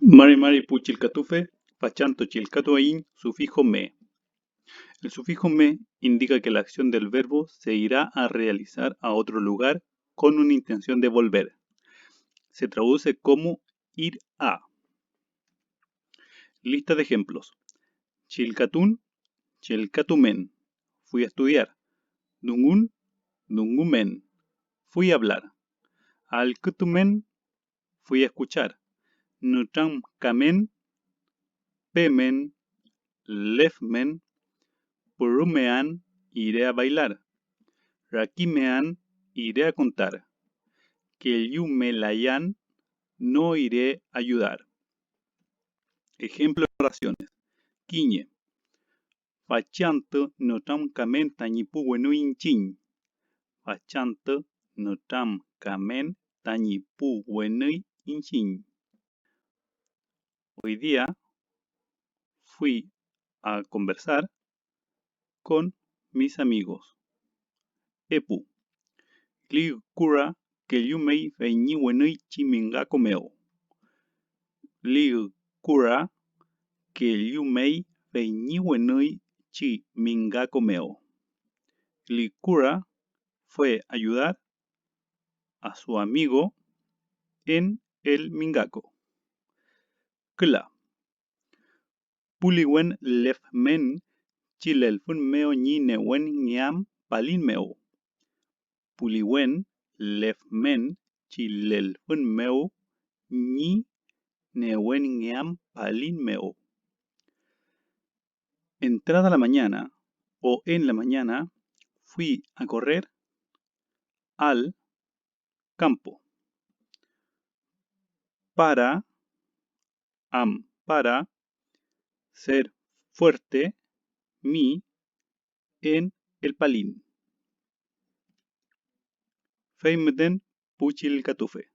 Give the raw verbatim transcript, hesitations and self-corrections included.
Mari mari pu chillkatufe, fachantü chillkatuaiñ sufijo me. El sufijo me indica que la acción del verbo se irá a realizar a otro lugar con una intención de volver. Se traduce como ir a. Lista de ejemplos. Chillkatun, chillkatumen, fui a estudiar. Dungun, dungumen, fui a hablar. Allkütumen, fui a escuchar. Nütramkamen, pemen, lefmen, pürumean, iré a bailar. Rakimean, iré a contar. Kellumelayan, no iré a ayudar. Ejemplo de oraciones. Kiñe. Fachantü nütramkamen tañi pu wenüy iñchiñ. Fachantü nütramkamen tañi pu wenüy iñchiñ. Hoy día fui a conversar con mis amigos. Epu. Lif kura kellumey fey ñi wenüy chi mingako mew. Lif kura kellumey fey ñi wenüy chi mingako mew. Lif kura fue a ayudar a su amigo en el mingako. Küla. Puliwen lefmen chi lelfün mew ñi newenngeam palin mew. Puliwen lefmen chi lelfün mew ñi newenngeam palin mew. Entrada la mañana o en la mañana fui a correr al campo para, am, para ser fuerte mi en el palin. Fey müten pu chillkatufe.